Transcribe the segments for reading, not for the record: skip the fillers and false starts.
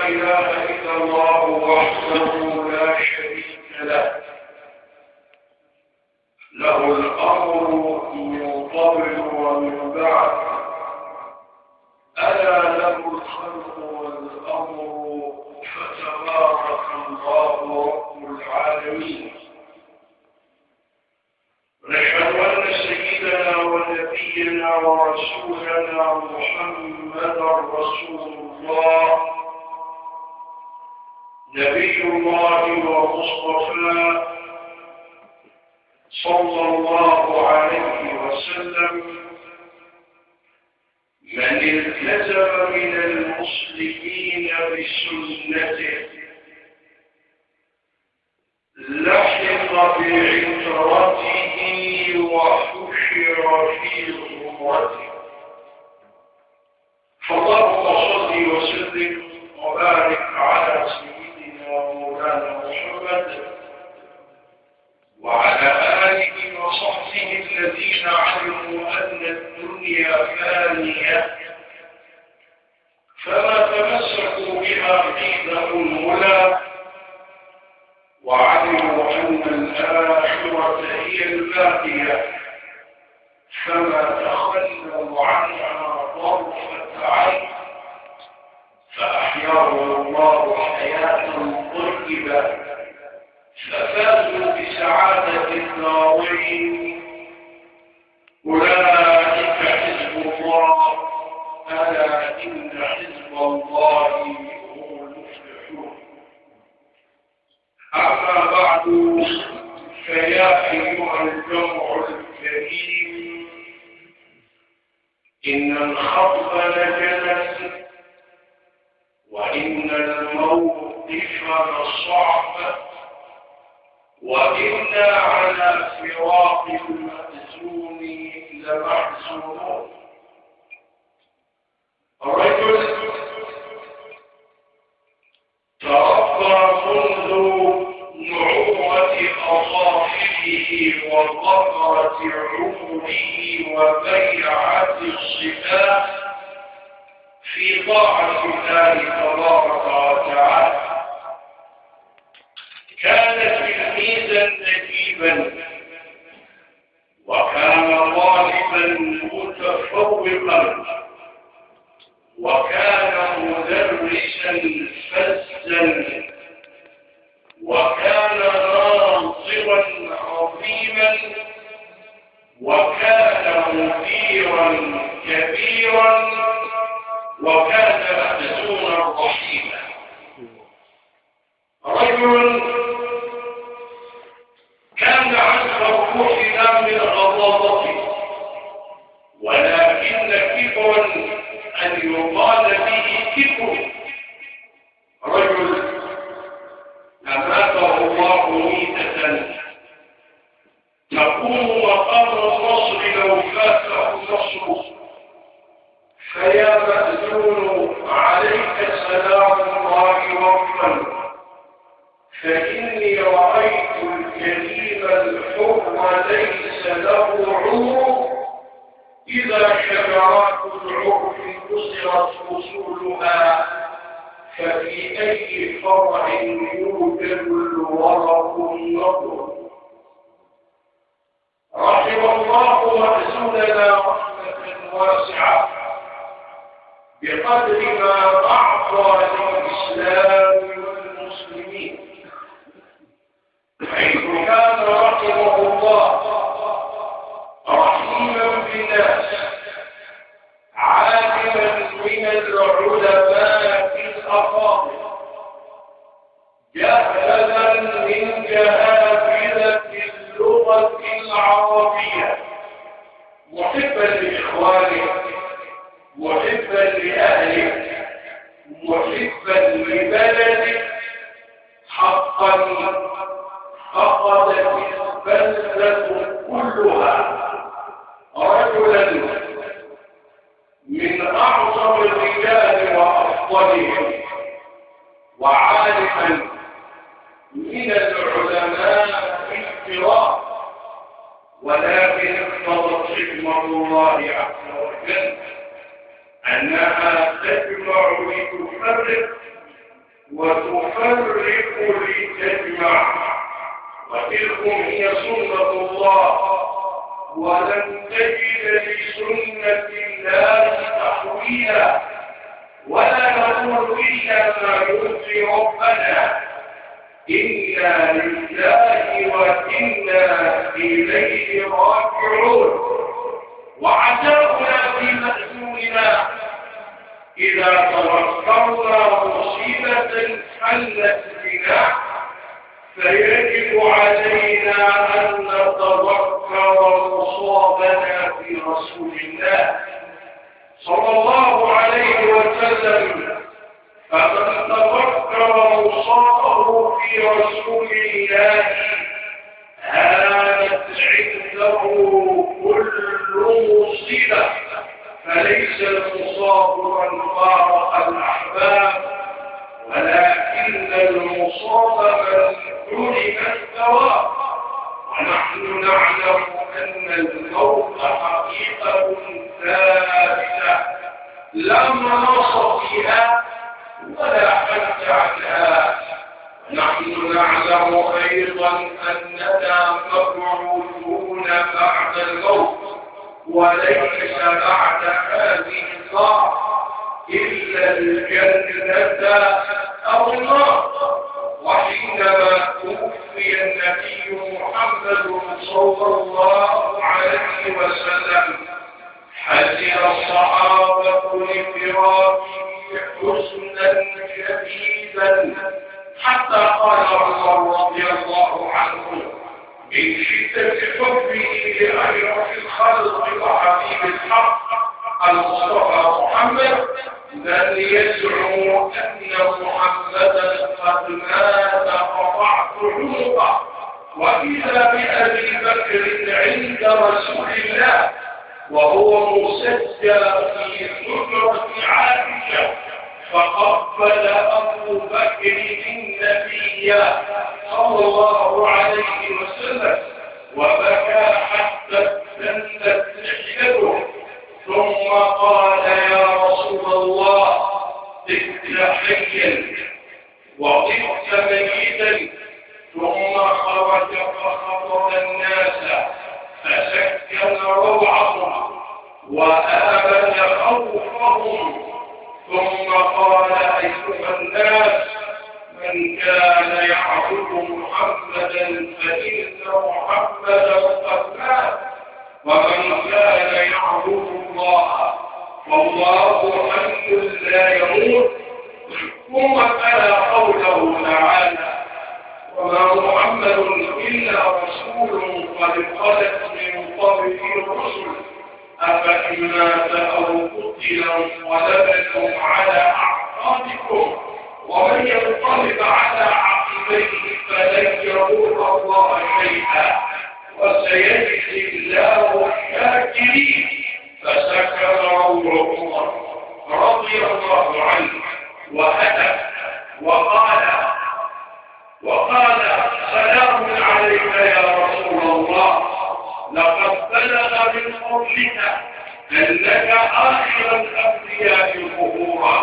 لا إله إلا الله وحده لا شريك له، له الأمر من قبل ومن بعد، ألا له الخلق والأمر، فتبارك الله رب العالمين. نشهد أن سيدنا ونبينا ورسولنا محمدا رسول الله، نبي الله ومصطفاه، صلى الله عليه وسلم، من التزم من المسلمين بسنته لحق بعترته وحشر في زمرته. فاللهم صل وسلم وبارك على سيدنا ومولانا محمد وعلى آله وصحبه الذين علموا أن الدنيا فانية فما تمسكوا بها قيد أنملا، وعلموا أن الآخرة هي الباقية فما تخلوا عنها طرفة عين، فأحياهم الله حياة طيبة ففازوا بسعادة الدارين. أولئك حزب الله، ألا إن حزب الله هم المفلحون. أما بعد، فيا أيها الجمع الكريم، إن الخطب لجلل، وإن الموقف لصعب، وإنا على فراق المأزون لمحزونون. الرجل تربى منذ نعومة أظافره وظفرة عمره وبيعة الصفات في طاعة الله تبارك وتعالى. كان تلميذا نجيبا، وكان طالبا متفوقا، وكان مدرسا فزا، وكان ناظرا عظيما، وكان مديرا كبيرا، وكان مأذونا رحيما. رجل كان عن الروح لا من غضاضته، ولكن كبرا أن يقال به كبر. رجل أماته الله ميتة تقوم مقام النصر لو فاته النصر. فيا مأذون عليك سلام الله وقفا، فإني رأيت الكريم الحر ليس له عمر، إذا شجرات العرف كسرت فصولها، ففي أي فرع يوجد الورق النضر. رحم الله مأذوننا رحمة واسعة بقدر ما أعطى للإسلام والمسلمين، حيث كان رحمه الله رحيما بالناس، عالما من العلماء الأفاضل، جاهلا من جهابذة اللغة العربية، محبا لإخوانه، محبا لأهله، محبا لبلده. حقا فقدت البلدة كلها رجلا من أعظم الرجال وأفضلهم، وعالما من العلماء الكرام، ولكن اقتضت حكمة الله عز وجل أنها تجمع لتفرق، وتفرق لتجمع، وتلكم هي سنة الله، ولن تجد لسنة الله تحويلا. ولا نقول إلا ما يرضي ربنا، إنا لله وإنا إليه راجعون. وعزاؤنا في مأثورنا إذا تذكرنا مصيبة حلت بنا، فيجب علينا أن نتذكر مصابنا في رسول الله صلى الله عليه وسلم. فمن تذكر مصابه في رسول الله هانت عنده كل مصيبة، فليس المصاب من فارق الأحباب، ولكن المصاب من حرم الثواب. ونحن نعلم أن الموت حقيقة ثابتة لا مناص فيها ولا حد عنها. نحن نعلم أيضا أننا مبعوثون بعد الموت، وليس بعد هذه الدار إلا الجنة أو النار. وحينما توفي النبي محمد صلى الله عليه وسلم، حزن الصحابة لفراقه حزنا شديدا، حتى قال عمر رضي الله عنه من شدة حبه لأشرف الخلق وحبيب الحق المصطفى محمد، من يزعم أن محمدا قد مات قطعت عنقه. وإذا بأبي بكر عند رسول الله وهو مسجى في حجرة عائشة، فقبل أبو بكر النبي صلى الله عليه وسلم وبكى حتى استنت لحيته، ثم قال: يا رسول الله، طبت حيا وطبت ميتا. ثم خرج فخطب الناس فسكن روعهم وآمن خوفهم، ثم قال: أيها الناس، من كان يعبد محمدا فإن محمدا قد مات، ومن كان يعبد الله فالله حي لا يموت. ثم تلا قوله تعالى: وما محمد إلا رسول قد خلت من قبله الرسل، أفإن مات أو قتل انقلبتم على أعقابكم، ومن ينقلب على عقبيه فلن يضر الله شيئا وسيجزي الله الشاكرين. فسكن روع عمر رضي الله عنه وهدى وقال: سلام عليك يا رسول الله، لقد بلغ من فضلك أنك آخر الأنبياء ظهورا،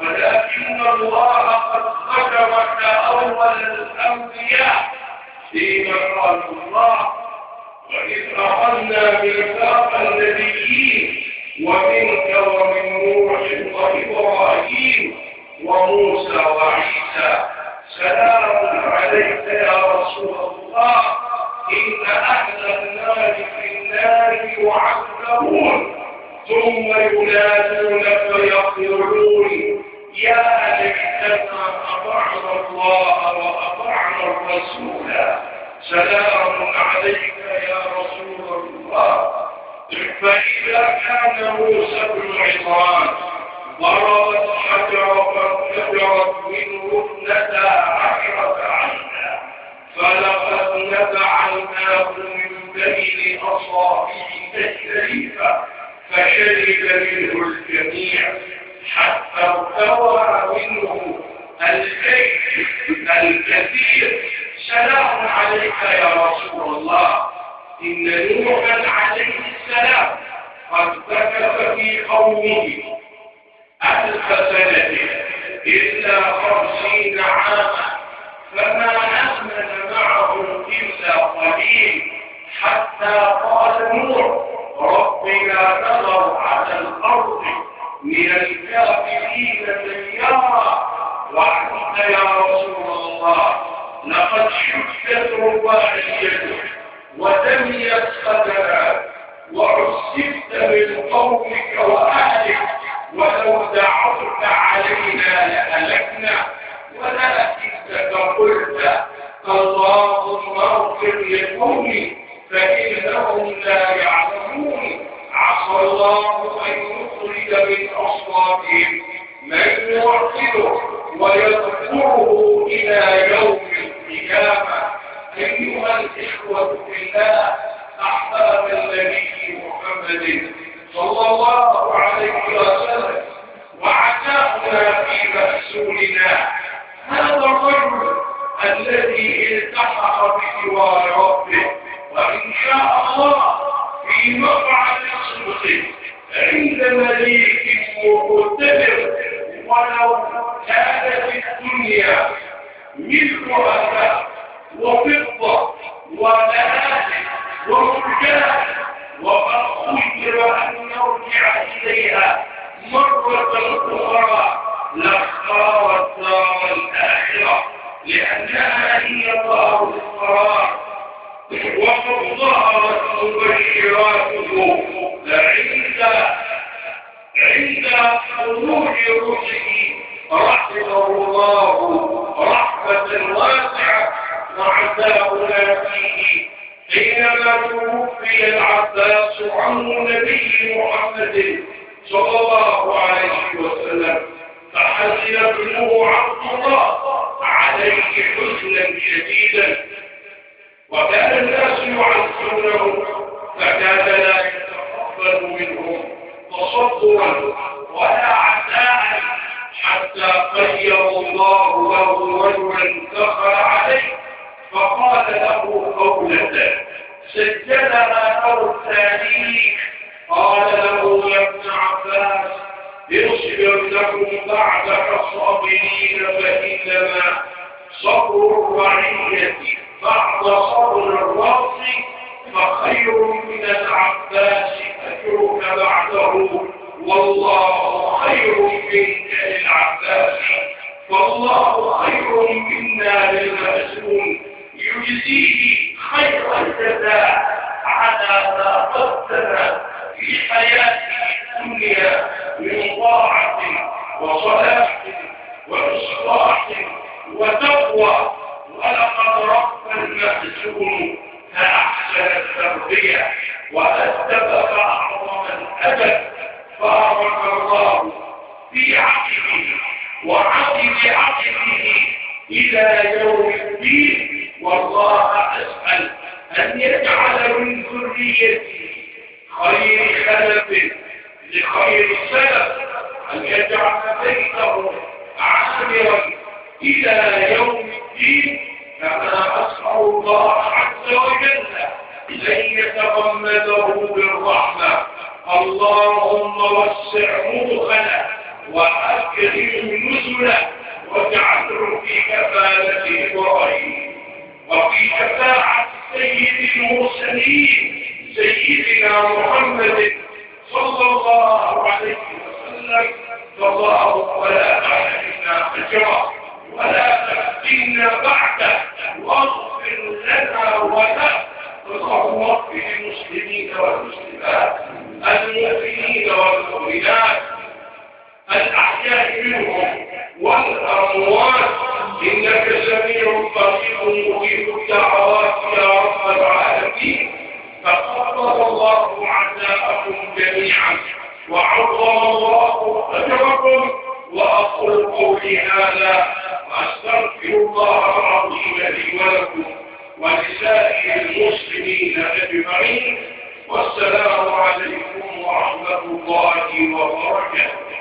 ولكن الله قد ذكرك أول الأنبياء فيما قال الله: وإذ أخذنا ميثاق النبيين ومنك ومن نوح وإبراهيم وموسى وعيسى. سلام عليك يا رسول الله، إن أهل النار في النار يعذبون، ثم ينادون فيقولون: يا ليتنا أطعنا الله وأطعنا الرسول. سلام عليك يا رسول الله. فإذا كان موسى بن عمران ضرب الحجر فانفجرت منه 12 عينا، فلقد نبع الماء من بين أصابعه الشريفة فشرب منه الجميع حتى ارتوى منه الجيش الكثير. سلام عليك يا رسول الله. إن نوحا عليه السلام قد مكث في قومه 1000 سنة إلا 50 عاما، فما آمن معه إلا قليل، حتى قال نوح رب لا تذر على الأرض من الكافرين ديارا. وأنت يا رسول الله لقد شدت رباعيتك ودميت قدمك وعذبت من قومك وأهلك، ولو دعوت علينا لهلكنا، ولكنك قلت اللهم اغفر لقومي فإنهم لا يعلمون. عسى الله أن يخرج من أصلابهم من يعقله ويذكره إلى يوم القيامة. أيها الإخوة في الله، أحباب النبي محمد صلى الله عليه وسلم، وعزاؤنا في مأسولنا هذا الرجل الذي التحق بجوار ربه، وإن شاء الله في مقعد صدق عند مليك مقتدر. ولو كانت الدنيا ملكها ذهب وفضة ولآل ومرجان، وقد خير أن نرجع إليها مرة أخرى لاختار الدار الآخرة، لأنها هي دار القرار. وقد ظهرت مبشراته عند خروج روحه رحمه الله رحمة واسعة. وعزاؤنا فيه حينما توفي العباس عم النبي محمد صلى الله عليه وسلم، فحزن ابنه عبد الله عليه حزنا شديدا، وكان الناس يعزونه، فكان لا يتقبل منهم تصدرا ولا عزاء، حتى قيض الله له رجلا دخل عليه فقال له قولة سجلها له التاريخ. قال له يا ابن عباس اصبر لكم بعدك صابرين، فإنما صبر الرعية بعد صبر الرأس فخير من العباس أجرك بعده، والله خير منك للعباس، فالله خير منا للمأسون، يجزيه خير الجزاء على ما قدم في حياته الدنيا من طاعة وصلاح وإصلاح وتقوى. ولقد رب المأسون فأحسن التربية وأدب فأعظم الأدب. بارك الله في عقبه وعقب عقبه إلى يوم الدين. والله أسأل أن يجعل من ذريته خير خلف لخير سلف، أن يجعل بيته عامرا إلى يوم الدين، كما أسأل الله عز وجل أن يتغمده بالرحمة. اللهم وسع مدخله وأكرم نزله، واجعله في كفالة إبراهيم وفي شفاعة سيد المرسلين سيدنا محمد صلى الله عليه وسلم. فاللهم لا تحرمنا أجره ولا تفتنا بعده، واغفر لنا وله. اللهم اغفر للمسلمين والمسلمات، المؤمنين والمؤمنات، الأحياء منهم والأموات، إنك سميع قريب مجيب الدعوات يا رب العالمين. تقبل الله عزاءكم جميعا وعظم الله أجركم. وأقول قولي هذا وأستغفر الله العظيم لي ولكم ولسائر المسلمين أجمعين. والسلام عليكم ورحمة الله وبركاته.